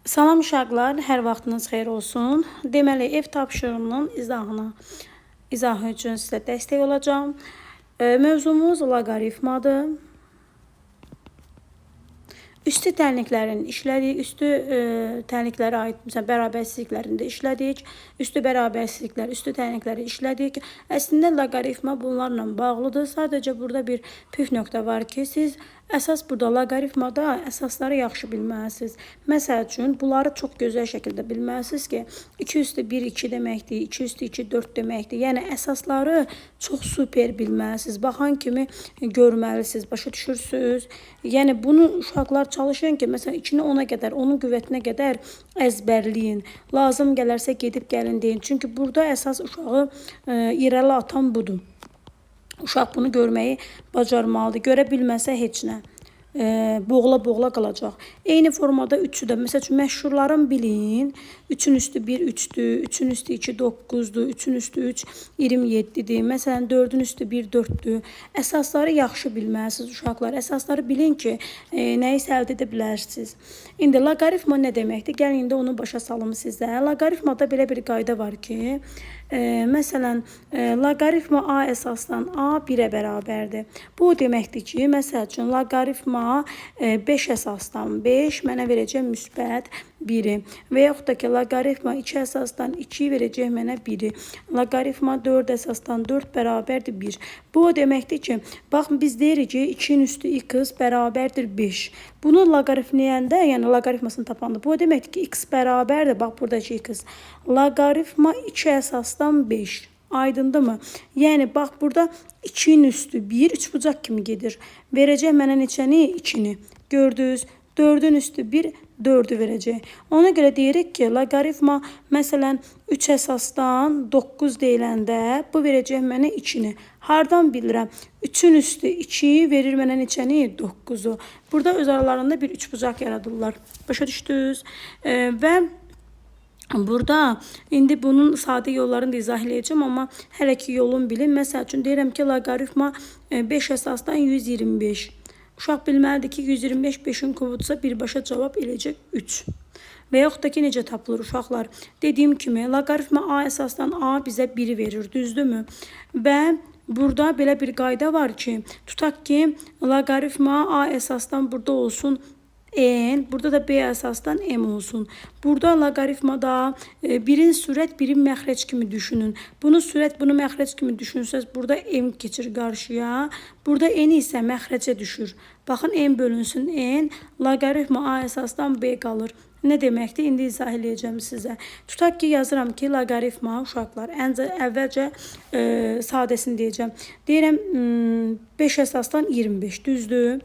Salam uşaqlar, hər vaxtınız xeyir olsun. Deməli, ev tapşırığının izahı üçün sizə dəstək olacağam. Mövzumuz loqaritmadır. Üstü tənliklərini işlədik, üstü tənliklərə aid məsələn, bərabərsizliklərini də işlədik. Üstü bərabərsizliklər, üstü tənlikləri işlədik. Əslində loqaritma bunlarla bağlıdır. Sadəcə burada bir püf nöqtə var ki, siz əsas burada loqaritmada əsasları yaxşı bilməlisiniz. Məsəl üçün, bunları çox gözəl şəkildə bilməlisiniz ki, 2 üstü 1, 2 deməkdir, 2 üstü 2, 4 deməkdir. Yəni, əsasları çox super bilməlisiniz. Baxan kimi görməlisiniz, başa düşürsünüz. Yəni, bunu uşaqlar çalışın ki, məsələn, 2-ni 10-a qədər, onun qüvvətinə qədər əzbərləyin. Lazım gələrsə gedib gəlin deyin. Çünki burada əsas uşağı irəli atan budur. Uşaq bunu görməyi bacarmalıdır. Görə bilməsə heç nə. Boğula-boğula qalacaq. Eyni formada 3-ü də, məsəl üçün, məşhurların bilin. 3-ün üstü 1, 3-dür, 3-ün üstü 2, 9-dur, 3-ün üstü 3, 27-dir. Məsələn, 4-ün üstü 1, 4-dür. Əsasları yaxşı bilməlisiniz uşaqlar. Əsasları bilin ki, nəyisə əldə edə bilərsiniz. İndi loqaritma nə deməkdir? Gəlin indi onu başa salım sizə. Loqaritmada belə bir qayda var ki, məsələn, loqaritma A əsasdan A 1-ə bərabərdir. Bu o deməkdir ki, məsəl üçün, loqaritma 5 əsasdan 5 mənə verəcək müsbət 1-i və yaxud da ki, loqaritma 2 əsasdan 2 verəcək mənə 1-i. Loqaritma 4 əsasdan 4 bərabərdir 1. Bu o deməkdir ki, baxın biz deyirik ki, 2-nin üstü x bərabərdir 5. Bunu loqaritmləyəndə, yəni loqaritmasını tapanda, bu o deməkdir ki, x bərabərdir, bax buradakı x, loqaritma 2 əsasdan 5. Aydındırmı? Yəni, bax, burada 2-nin üstü 1, üçbucaq kimi gedir. Verəcək mənə neçəni? 2-ni. Gördünüz, 4-ün üstü 1, 4-ü verəcək. Ona görə deyirik ki, loqaritma, məsələn, 3 əsasdan 9 deyiləndə, bu verəcək mənə 2-ni. Hardan bilirəm? 3-ün üstü 2 verir mənə neçəni? 9-u. Burada öz aralarında bir üçbucaq yaradırlar. Başa düşdünüz? Və burada indi bunun sadə yollarını da izah eləyəcəm, amma hələ ki yolun bilin. Məsəl üçün, deyirəm ki, loqaritma 5 əsasdan 125. Uşaq bilməlidir ki, 125 5-in kubudursa birbaşa cavab eləyəcək 3. Və yaxud da ki, necə tapılır uşaqlar? Dediyim kimi, loqaritma A əsasdan A bizə 1-i verir, düzdürmü? Və burada belə bir qayda var ki, tutaq ki, loqaritma A əsasdan burada olsun N, burada da B əsasdan M olsun. Burada loqaritmada birin sürət, birin məxrəc kimi düşünün. Bunu sürət, bunu məxrəc kimi düşünsəz, burada M keçir qarşıya. Burada N isə məxrəcə düşür. Baxın, M bölünsün N, loqaritma A əsasdan B qalır. Nə deməkdir? İndi izah eləyəcəm sizə. Tutaq ki, yazıram ki, loqaritma uşaqlar. Əvvəlcə sadəsini deyəcəm. Deyirəm, 5 əsasdan 25, düzdür.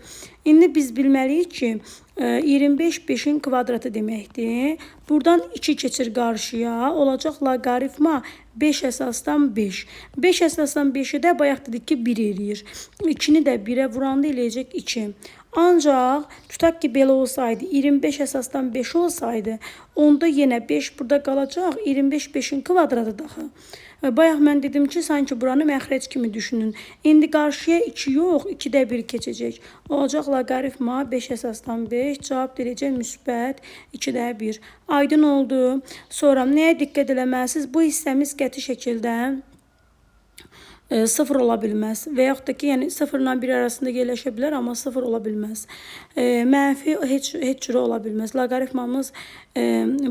İndi biz bilməliyik ki, 25 5-in kvadratı deməkdir. Buradan 2 keçir qarşıya. Olacaq loqaritma 5 əsasdan 5. 5 əsasdan 5-i də bayaq dedik ki, 1 eləyir. 2-ni də 1-ə vuranda eləyəcək 2. Ancaq tutaq ki, belə olsaydı, 25 əsasdan 5 olsaydı, onda yenə 5 burada qalacaq, 25 5-in kvadratı daxı. Bayaq mən dedim ki, sanki buranı məxrəc kimi düşünün. İndi qarşıya 2 yox, 2-də 1 keçəcək. Olacaq loqaritma 5 əsasdan 5, cavab verəcək müsbət 2-də 1. Aydın oldu. Sonra nəyə diqqət eləməlisiniz? Bu hissəmiz qəti şəkildə 0 ola bilməz və yaxud da ki, yəni 0 ilə 1 arasında yerləşə bilər, amma 0 ola bilməz. Mənfi heç cürə ola bilməz. Loqaritmamız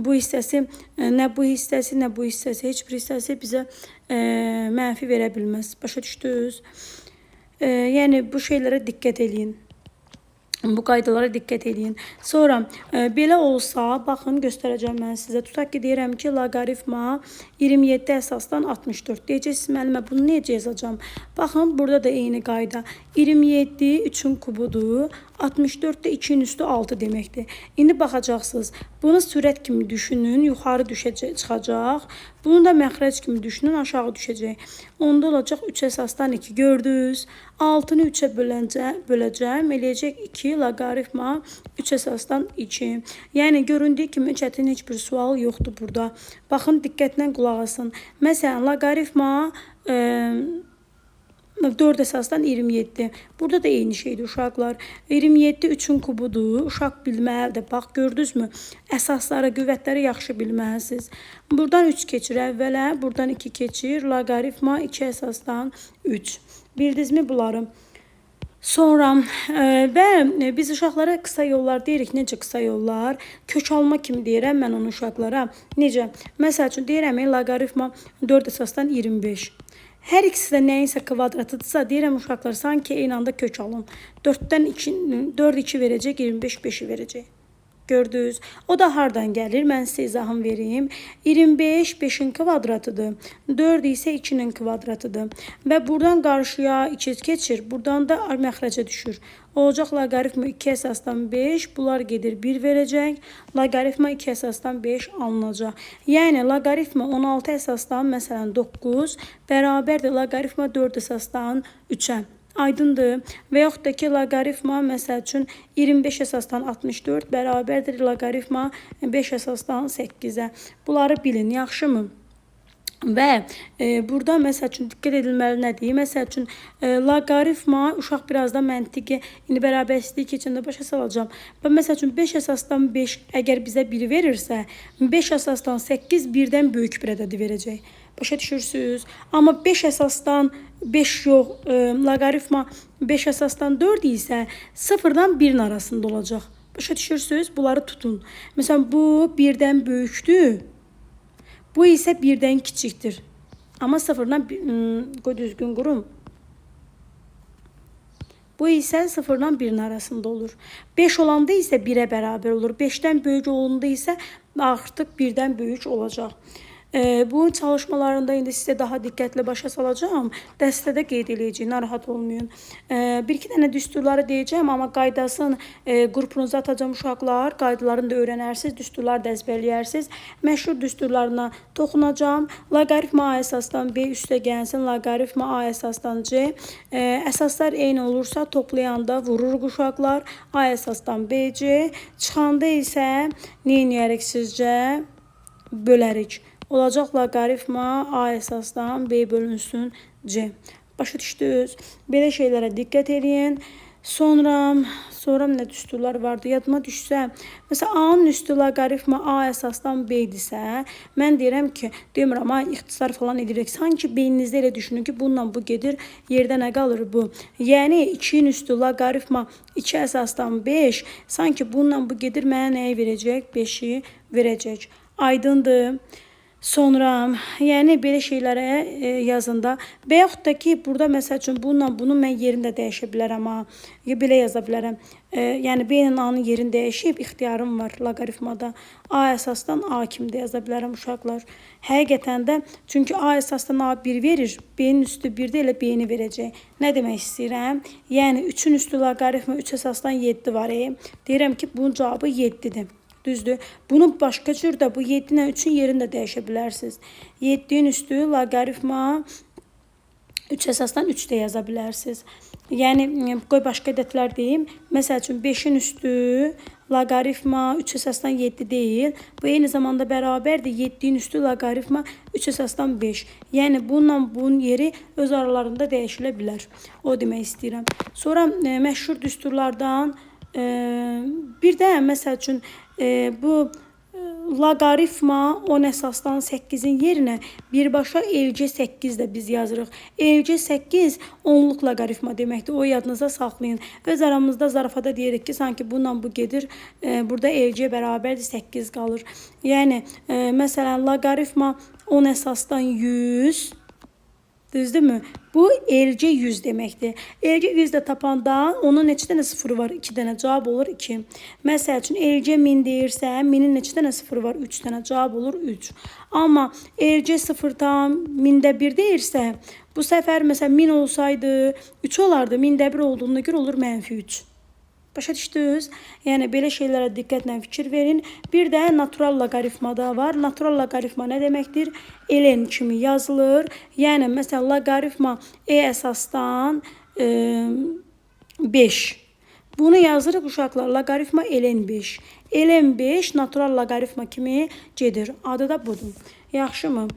bu hissəsi, nə bu hissəsi, nə bu hissəsi, heç bir hissəsi bizə mənfi verə bilməz. Başa düşdünüz? Yəni, bu şeylərə diqqət eləyin. Bu qaydalara diqqət eləyin. Sonra, belə olsa, baxın, göstərəcəm mən sizə. Tutaq ki, deyirəm ki, loqaritma 27 əsasdan 64. Deyəcəksiniz, müəllimə, bunu necə yazacağam? Baxın, burada da eyni qayda. 27 3-ün kubudur. 64 də 2-nin üstü 6 deməkdir. İndi baxacaqsınız. Bunu sürət kimi düşünün, yuxarı düşəcək, çıxacaq. Bunu da məxrəc kimi düşünün, aşağı düşəcək. Onda olacaq 3 əsasdan 2. Gördünüz. 6-nı 3-ə böləcəm. Eləyəcək 2 loqaritma 3 əsasdan 2. Yəni, göründüyü kimi çətin heç bir sual yoxdur burada. Baxın, diqqətlə qulaq asın. Məsələn, loqaritma 4 əsasdan 27. Burada da eyni şeydir uşaqlar. 27 3-ün kubudur. Uşaq bilməlidir. Bax, gördünüzmü? Əsasları, qüvvətləri yaxşı bilməlisiniz. Buradan 3 keçir əvvələ, buradan 2 keçir. Loqaritma 2 əsasdan 3. Bildinizmi bunları? Sonra və biz uşaqlara qısa yollar deyirik. Necə qısa yollar? Kök alma kimi deyirəm mən onu uşaqlara. Necə? Məsəl üçün deyirəm, loqaritma 4 əsasdan 25. Hər ikisi də nəyinsə kvadratıdırsa, deyirəm uşaqlar, sanki eyni anda kök alın. 4-dən 2, 4 2 verəcək, 25 5-i verəcək. Gördünüz? O da hardan gəlir? Mən sizə izahım vereyim. 25 5-in kvadratıdır. 4 isə 2-nin kvadratıdır. Və buradan qarşıya 2 keçir. Buradan da məxrəcə düşür. Olacaq loqaritma 2 əsasdan 5. Bunlar gedir 1 verəcək. Loqaritma 2 əsasdan 5 alınacaq. Yəni loqaritma 16 əsasdan məsələn 9 bərabərdir loqaritma 4 əsasdan 3-ə. Aydındır. Və yaxud da ki, loqaritma məsəl üçün 25 əsasdan 64 bərabərdir loqaritma 5 əsasdan 8-ə. Bunları bilin, yaxşımı? Və burada məsəl üçün diqqət edilməli nədir? Məsəl üçün loqaritma uşaq biraz da məntiqi indi bərabərsizliyi keçəndə başa salacağam. Və məsəl üçün 5 əsasdan 5 əgər bizə 1 verirsə, 5 əsasdan 8 1-dən böyük bir ədədi verəcək. Başa düşürsünüz? Amma 5 əsasdan 5 yox, loqaritma 5 əsasdan 4 isə 0-dan 1-in arasında olacaq. Başa düşürsünüz? Bunları tutun. Məsələn, bu 1-dən böyükdür. Bu isə 1-dən kiçikdir. Amma 0-dan qoy düzgün qurum. Bu isə 0-dan 1-in arasında olur. 5 olanda isə 1-ə bərabər olur. 5-dən böyük olanda isə artıq 1-dən böyük olacaq. Bu çalışmalarında indi sizə daha diqqətli başa salacağam. Dəstədə qeyd eləyəcəyik, narahat olmayın. Bir-iki dənə düsturları deyəcəm, amma qaydasını qrupunuza atacağam uşaqlar. Qaydalarını da öyrənərsiniz, düsturları da əzbərləyərsiniz. Məşhur düsturlarına toxunacağam. Loqaritma A əsasdan B üstə gəlsin, loqaritma A əsasdan C. Əsaslar eyni olursa toplayanda vururuq uşaqlar. A əsasdan BC. Çıxanda isə nə eləyərik sizcə? Bölərik. Olacaq loqaritma A əsasdan B bölünsün C. Başa düşdünüz? Belə şeylərə diqqət eləyin. Sonra nə düsturlar vardı? Yadıma düşsə, məsələn, A-nın üstü loqaritma A əsasdan B idisə, mən deyirəm ki, demirəm, ha, ixtisar falan edirik. Sanki beyninizdə elə düşünün ki, bununla bu gedir, yerdə nə qalır bu? Yəni, 2-nin üstü loqaritma 2 əsasdan 5, sanki bununla bu gedir, mənə nəyi verəcək? 5-i verəcək. Aydındır. Sonra, yəni belə şeylərə yazında və yaxud da ki, burada məsəl üçün bununla bunu mən yerini də dəyişə bilərəm ha. Ya belə yaza bilərəm. Yəni B ilə A-nın yerini dəyişib ixtiyarım var loqaritmada. A əsasdan A kimi də yaza bilərəm uşaqlar. Həqiqətən də çünki A əsasdan A 1 verir, B-nin üstü 1 də elə B-ni verəcək. Nə demək istəyirəm? Yəni 3-ün üstü loqaritma 3 əsasdan 7 var. Deyirəm ki, bunun cavabı 7-dir. Düzdür. Bunu başqa cür də bu 7 ilə 3-ün yerini də dəyişə bilərsiniz. 7-nin üstü loqaritma 3 əsasdan 3 də yaza bilərsiniz. Yəni, qoy başqa ədədlər deyim. Məsəl üçün 5-in üstü loqaritma 3 əsasdan 7 deyil. Bu eyni zamanda bərabərdir. 7-nin üstü loqaritma 3 əsasdan 5. Yəni, bununla bunun yeri öz aralarında dəyişilə bilər. O demək istəyirəm. Sonra məşhur düsturlardan bir də məsəl üçün bu loqaritma 10 əsasdan 8-in yerinə birbaşa LC8 də biz yazırıq. LC8 onluq loqaritma deməkdir. O yadınıza saxlayın. Öz aramızda zarafata deyirik ki, sanki bununla bu gedir. Burada LC bərabərdir 8 qalır. Yəni, məsələn, loqaritma 10 əsasdan 100. Düzdürmü? Bu LC 100 deməkdir. LC 100 də tapanda onun neçə dənə sıfırı var? 2 dənə. Cavab olur 2. Məsəl üçün LC 1000 deyirsə, 1000-in neçə dənə sıfırı var? 3 dənə. Cavab olur 3. Amma LC 0-dan 1000-də 1 deyirsə, bu səfər məsələn 1000 olsaydı 3 olardı. 1000-də 1 olduğuna görə olur mənfi 3. Başa düşdünüz? Yəni belə şeylərə diqqətlə fikir verin. Bir də natural loqaritma da var. Natural loqaritma nə deməkdir? Ln kimi yazılır. Yəni məsələn loqaritma E əsasdan 5. Bunu yazırıq uşaqlar. Loqaritma ln 5. Ln 5 natural loqaritma kimi gedir. Adı da budur. Yaxşımı?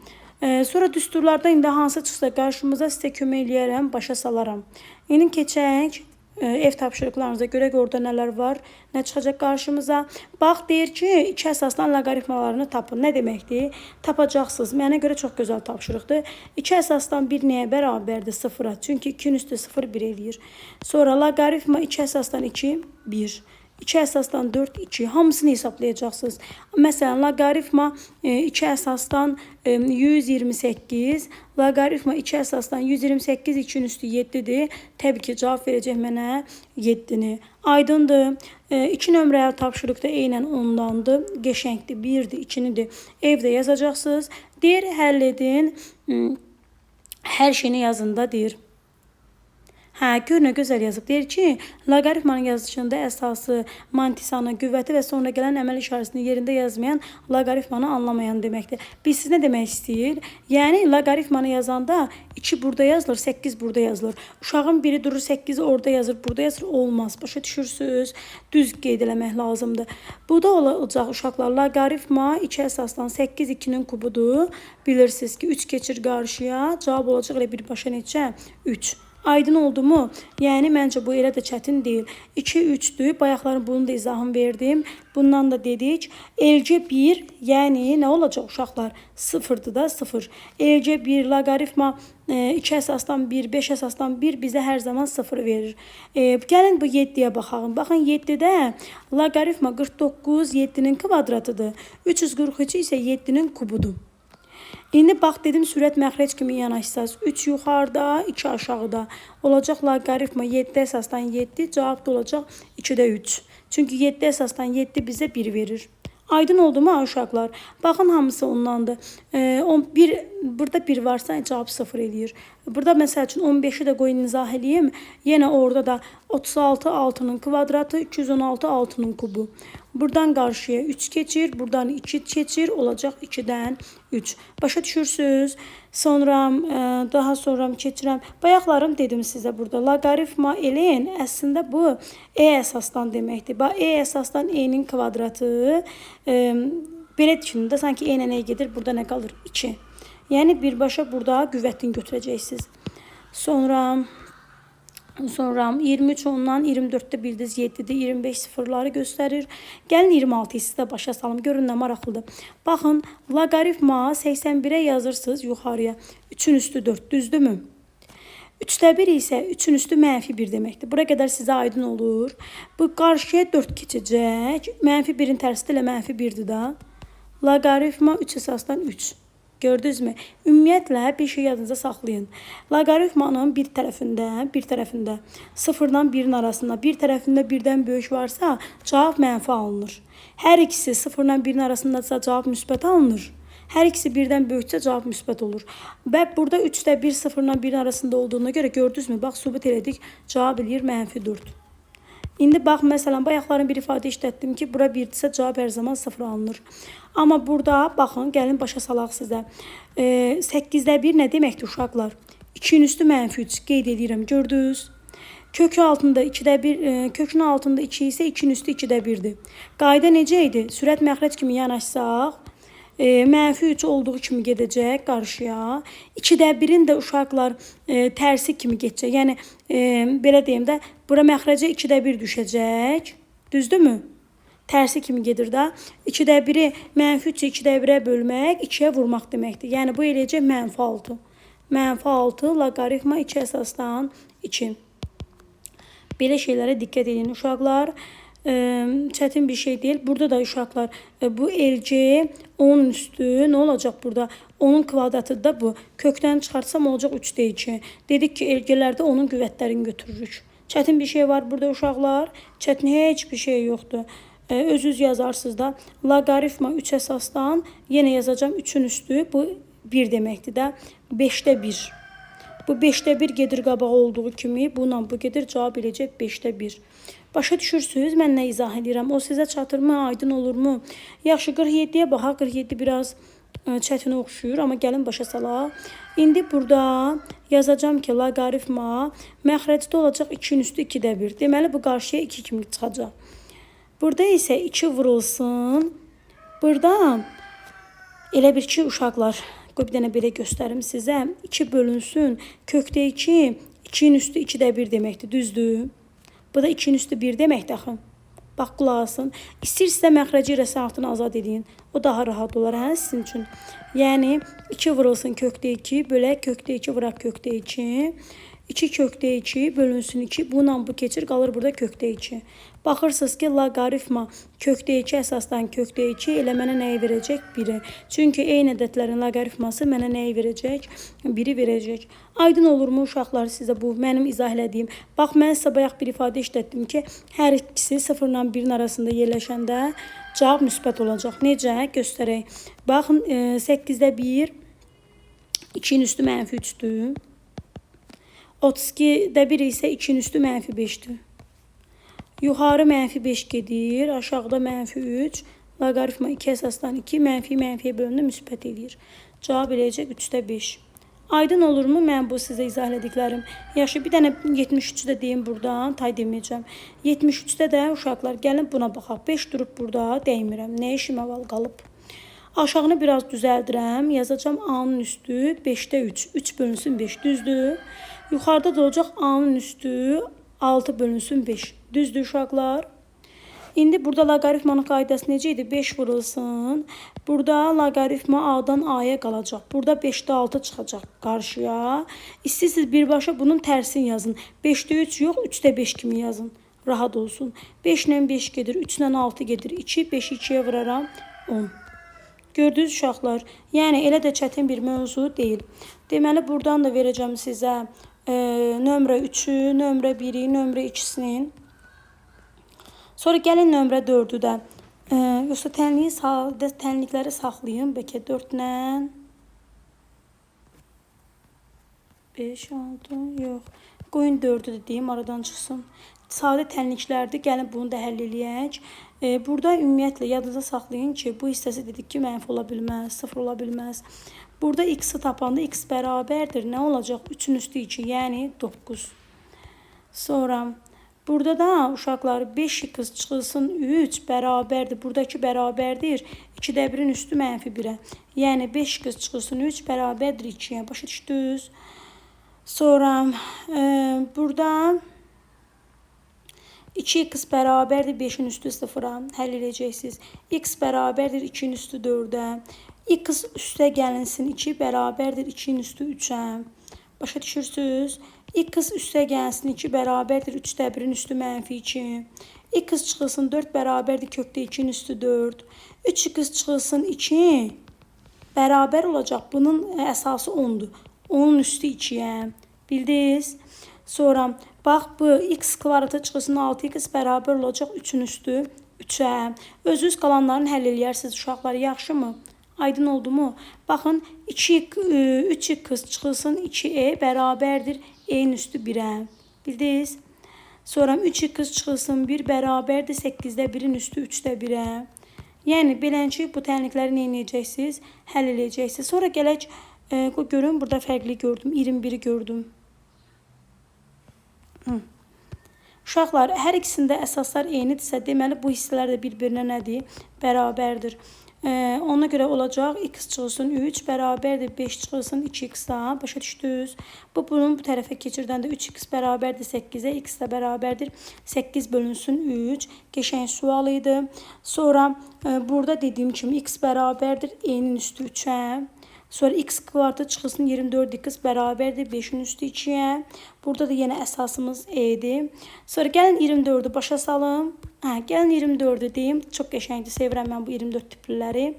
Sonra düsturlarda indi hansı çıxsa qarşımıza sizə kömək eləyərəm, başa salaram. İndi keçək ev tapşırıqlarınıza görək orada nələr var, nə çıxacaq qarşımıza. Bax, deyir ki, iki əsasdan loqaritmalarını tapın. Nə deməkdir? Tapacaqsınız. Mənə görə çox gözəl tapşırıqdır. 2 əsasdan 1 nəyə bərabərdir? 0-a. Çünki 2-nin üstü 0, 1 eləyir. Sonra loqaritma 2 əsasdan 2, 1. 2 əsasdan 4, 2. Hamısını hesablayacaqsınız. Məsələn, loqaritma 2 əsasdan 128, loqaritma 2 əsasdan 128, 2-nin üstü 7-dir. Təbii ki, cavab verəcək mənə 7-ni. Aydındır. 2 nömrəli tapşırıqda eynən ondandır. Qəşəngdir, 1-dir, 2-nidir. Evdə yazacaqsınız. Deyir, həll edin. Hər şeyini yazın da deyir. Hə, gör nə gözəl yazıb. Deyir ki, loqaritmanın yazılışında əsası, mantisanı, qüvvəti və sonra gələn əməl işarəsini yerində yazmayan loqaritmanı anlamayan deməkdir. Biz siz nə demək istəyir? Yəni, loqaritmanı yazanda 2 burada yazılır, 8 burada yazılır. Uşağın biri durur, 8-i orada yazır, burada yazır. Olmaz. Başa düşürsünüz? Düz qeyd eləmək lazımdır. Bu da olacaq uşaqlar. Loqaritma 2 əsasdan 8 2-nin kubudur. Bilirsiniz ki, 3 keçir qarşıya. Cavab olacaq elə birbaşa neçə? 3. Aydın oldu mu? Yəni, məncə bu elə də çətin deyil. 2, 3-dür. Bayaqların bunu da izahını verdim. Bundan da dedik. LC1, yəni nə olacaq uşaqlar? 0-dır da, 0. LC1, loqaritma 2 əsasdan 1, 5 əsasdan 1 bizə hər zaman 0 verir. Gəlin bu 7-yə baxalım. Baxın, 7-də loqaritma 49, 7-nin kvadratıdır. 343 isə 7-nin kubudur. İndi bax, dedim, sürət məxrəc kimi yanaşsaz. 3 yuxarıda, 2 aşağıda. Olacaq loqaritma 7 əsasdan 7, cavab da olacaq 2-də 3. Çünki 7 əsasdan 7 bizə 1 verir. Aydın oldu mu uşaqlar? Baxın, hamısı ondandır. 11, burada 1 varsa cavab 0 eləyir. Burada məsəl üçün 15-i də qoyun izah eləyim. Yenə orada da 36 6-nın kvadratı, 216 6-nın kubu. Buradan qarşıya 3 keçir, buradan 2 keçir, olacaq 2-dən 3. Başa düşürsünüz? Sonra daha sonra keçirəm. Bayaqlarım dedim sizə burada loqaritma ln əslində bu e əsasdan deməkdir. Bax, e əsasdan e-nin kvadratı. Belə düşünün də, sanki e ilə e gedir, burada nə qalır? 2. Yəni birbaşa burada qüvvətini götürəcəksiniz. Sonra 23 ondan 24-də bildiniz 7-dir, 25 sıfırları göstərir. Gəlin 26-yı sizə başa salım. Görün nə maraqlıdır. Baxın, loqaritma 81-ə yazırsınız yuxarıya. 3-ün üstü 4, düzdürmü? 3-də 1 isə 3-ün üstü mənfi 1 deməkdir. Bura qədər sizə aydın olur. Bu qarşıya 4 keçəcək. Mənfi 1-in tərsi də elə mənfi 1-dir da. Loqaritma 3 əsasdan 3. Gördünüzmü? Ümumiyyətlə bir şey yadınıza saxlayın. Loqaritmanın bir tərəfində 0-dan 1-in arasında, bir tərəfində 1-dən böyük varsa, cavab mənfi alınır. Hər ikisi 0-dan 1-in arasındadırsa, cavab müsbət alınır. Hər ikisi 1-dən böyüksə, cavab müsbət olur. Və burada 3-də 1 0-dan 1-in arasında olduğuna görə gördünüzmü? Bax, sübut elədik, cavab eləyir mənfi 4. İndi bax, məsələn, bayaqların bir ifadə işlətdim ki, bura 1-dirsə cavab hər zaman 0 alınır. Amma burada, baxın, gəlin başa salaq sizə. 8-də 1 nə deməkdir uşaqlar? 2-nin üstü mənfi 3 qeyd edirəm, gördünüz? Kökü altında 2-də 1, kökün altında 2 isə 2-nin üstü 2-də 1-dir. Qayda necə idi? Sürət məxrəc kimi yanaşsaq, mənfi 3 olduğu kimi gedəcək qarşıya. 2-də 1-in də uşaqlar tərsi kimi gedəcək. Yəni, belə deyim də, bura məxrəcə 2-də 1 düşəcək. Düzdürmü? Tərsi kimi gedir də. 2-də 1-i mənfi 3-ü 2-də 1-ə bölmək, 2-yə vurmaq deməkdir. Yəni, bu eləyəcək mənfi 6. Mənfi 6 loqaritma 2 əsasdan 2. Belə şeylərə diqqət edin uşaqlar. Çətin bir şey deyil. Burada da uşaqlar bu LC 10-un üstü nə olacaq burada? 10-un kvadratı da bu. Kökdən çıxartsam olacaq 3-də 2. Dedik ki, LG-lərdə onun qüvvətlərini götürürük. Çətin bir şey var burada uşaqlar. Çətin heç bir şey yoxdur. Özünüz yazarsınız da. Loqaritma 3 əsasdan yenə yazacağam 3-ün üstü. Bu 1 deməkdir də. 5-də 1. Bu 5-də 1 gedir qabağa olduğu kimi. Bununla bu gedir. Cavab eləyəcək 5-də 1. Başa düşürsünüz? Mən nə izah edirəm? O sizə çatırmı? Aydın olurmu? Yaxşı, 47-yə baxaq. 47 biraz çətinə oxşuyur, amma gəlin başa salaq. İndi burada yazacağam ki, loqaritma məxrəcdə olacaq 2-nin üstü 2-də 1. Deməli, bu qarşıya 2 kimi çıxacaq. Burada isə 2 vurulsun. Burada elə bir ki, uşaqlar, Qoy bir dənə belə göstərim sizə. 2 bölünsün. Kökdə 2, 2-nin üstü 2-də 1 deməkdir. Düzdür? Bu da 2-nin üstü 1 deməkdir axı. Bax, qulaq asın. İstəyirsinizsə məxrəci irəsi azad edin. O daha rahat olar, hə, sizin üçün. Yəni, 2 vurulsun kökdə 2, bölək kökdə 2 vuraq kökdə 2. 2 kökdə 2 bölünsün 2. Bununla bu keçir, qalır burada kökdə 2. Baxırsınız ki, loqaritma kökdə 2 əsasdan kökdə 2 elə mənə nəyi verəcək? 1-i. Çünki eyni ədədlərin loqaritması mənə nəyi verəcək? 1-i verəcək. Aydın olurmu uşaqlar sizə bu mənim izah elədiyim? Bax, mən sizə bayaq bir ifadə işlətdim ki, hər ikisi 0 ilə 1-in arasında yerləşəndə cavab müsbət olacaq. Necə? Göstərək. Baxın, 8-də 1, 2-nin üstü mənfi 3-dür. 32-də 1 isə 2-nin üstü mənfi 5-dir. Yuxarı mənfi 5 gedir, aşağıda mənfi 3. Loqaritma 2 əsasdan 2, mənfi mənfiyə bölündə müsbət eləyir. Cavab eləyəcək 3-də 5. Aydın olurmu mən bu sizə izah elədiklərim? Yaxşı, bir dənə 73-ü də deyim buradan, tay deməyəcəm. 73-də də uşaqlar, gəlin buna baxaq. 5 durub burada, dəymirəm. Nə işim əval qalıb? Aşağını biraz düzəldirəm. Yazacağam A-nın üstü 5-də 3. 3 bölünsün 5, düzdür. Yuxarıda da olacaq A-nın üstü 6 bölünsün 5. Düzdür uşaqlar. İndi burada loqaritmanın qaydası necə idi? 5 vurulsun. Burada loqaritma A-dan A-ya qalacaq. Burada 5-də 6 çıxacaq qarşıya. İstəyirsiniz birbaşa bunun tərsini yazın. 5-də 3 yox, 3-də 5 kimi yazın. Rahat olsun. 5 ilə 5 gedir, 3 ilə 6 gedir. 2, 5-i 2-yə vuraram 10. Gördünüz uşaqlar. Yəni elə də çətin bir mövzu deyil. Deməli buradan da verəcəm sizə nömrə 3-ü, nömrə 1-i, nömrə 2-sinin. Sonra gəlin nömrə 4-ü də. Yoxsa tənlikləri saxlayın. Bəlkə 4 ilə 5, 6, yox. Qoyun 4-ü də deyim, aradan çıxsın. Sadə tənliklərdir. Gəlin bunu da həll eləyək. Burada ümumiyyətlə yadınıza saxlayın ki, bu hissəsi dedik ki, mənfi ola bilməz, 0 ola bilməz. Burada x-i tapanda x bərabərdir. Nə olacaq? 3-ün üstü 2, yəni 9. Sonra burada da uşaqlar 5x çıxılsın 3 bərabərdir. Buradakı bərabərdir. 2-də 1-in üstü mənfi 1-ə. Yəni 5x çıxılsın 3 bərabərdir 2-yə. Başa düşdünüz? Sonra burada 2x bərabərdir 5-in üstü 0-a. Həll edəcəksiniz. X bərabərdir 2-nin üstü 4-ə. X üstə gəlinsin 2 bərabərdir 2-nin üstü 3-ə. Başa düşürsünüz? X üstə gəlsin 2 bərabərdir 3-də 1-in üstü mənfi 2. X çıxılsın 4 bərabərdir kökdə 2-nin üstü 4. 3x çıxılsın 2 bərabər olacaq. Bunun əsası 10-dur. 10-un üstü 2-yə. Bildiniz? Sonra bax bu x kvadratı çıxılsın 6x bərabər olacaq 3-ün üstü 3-ə. Özünüz qalanlarını həll eləyərsiniz uşaqlar. Yaxşımı? Aydın oldu mu? Baxın 3x çıxılsın 2e bərabərdir e-nin üstü 1-ə. Bildiniz? Sonra 3x çıxılsın 1 bərabərdir 8-də 1-in üstü 3-də 1-ə. Yəni beləncə bu tənlikləri nə edəcəksiniz? Həll eləyəcəksiniz. Sonra gələk görün burada fərqli gördüm. 21-i gördüm. Uşaqlar, hər ikisində əsaslar eynidirsə, deməli bu hissələr də bir-birinə nədir? Bərabərdir. Ona görə olacaq x çıxılsın 3 bərabərdir 5 çıxılsın 2x-a. Başa düşdünüz? Bu bunun bu tərəfə keçirdəndə 3x bərabərdir 8-ə, x də bərabərdir 8 bölünsün 3. Qəşəng sual idi. Sonra burada dediyim kimi x bərabərdir e-nin üstü 3-ə. Sonra x kvadratı çıxılsın 24x bərabərdir 5-in üstü 2-yə. Burada da yenə əsasımız e-dir. Sonra gəlin 24-ü başa salım. Hə, gəlin 24-ü deyim. Çox qəşəngdir. Sevirəm mən bu 24 tipliləri.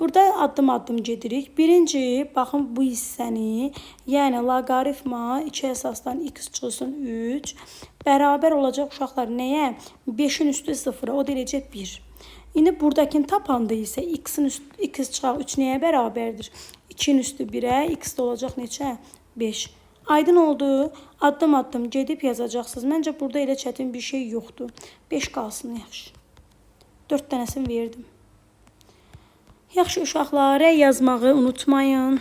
Burada addım-addım gedirik. Birinci, baxın bu hissəni, yəni loqaritma 2 əsasdan x çıxılsın 3 bərabər olacaq uşaqlar nəyə? 5-in üstü 0-a, o da eləyəcək 1. İndi buradakini tapanda isə x-in üstü, x çıxaq 3 nəyə bərabərdir? 2-nin üstü 1-ə, x də olacaq neçə? 5. Aydın oldu. Addım-addım gedib yazacaqsınız. Məncə burada elə çətin bir şey yoxdur. 5 qalsın, yaxşı. 4 dənəsini verdim. Yaxşı uşaqlar, rəy yazmağı unutmayın.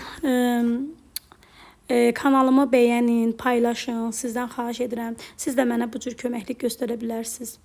Kanalımı bəyənin, paylaşın. Sizdən xahiş edirəm. Siz də mənə bu cür köməklik göstərə bilərsiniz.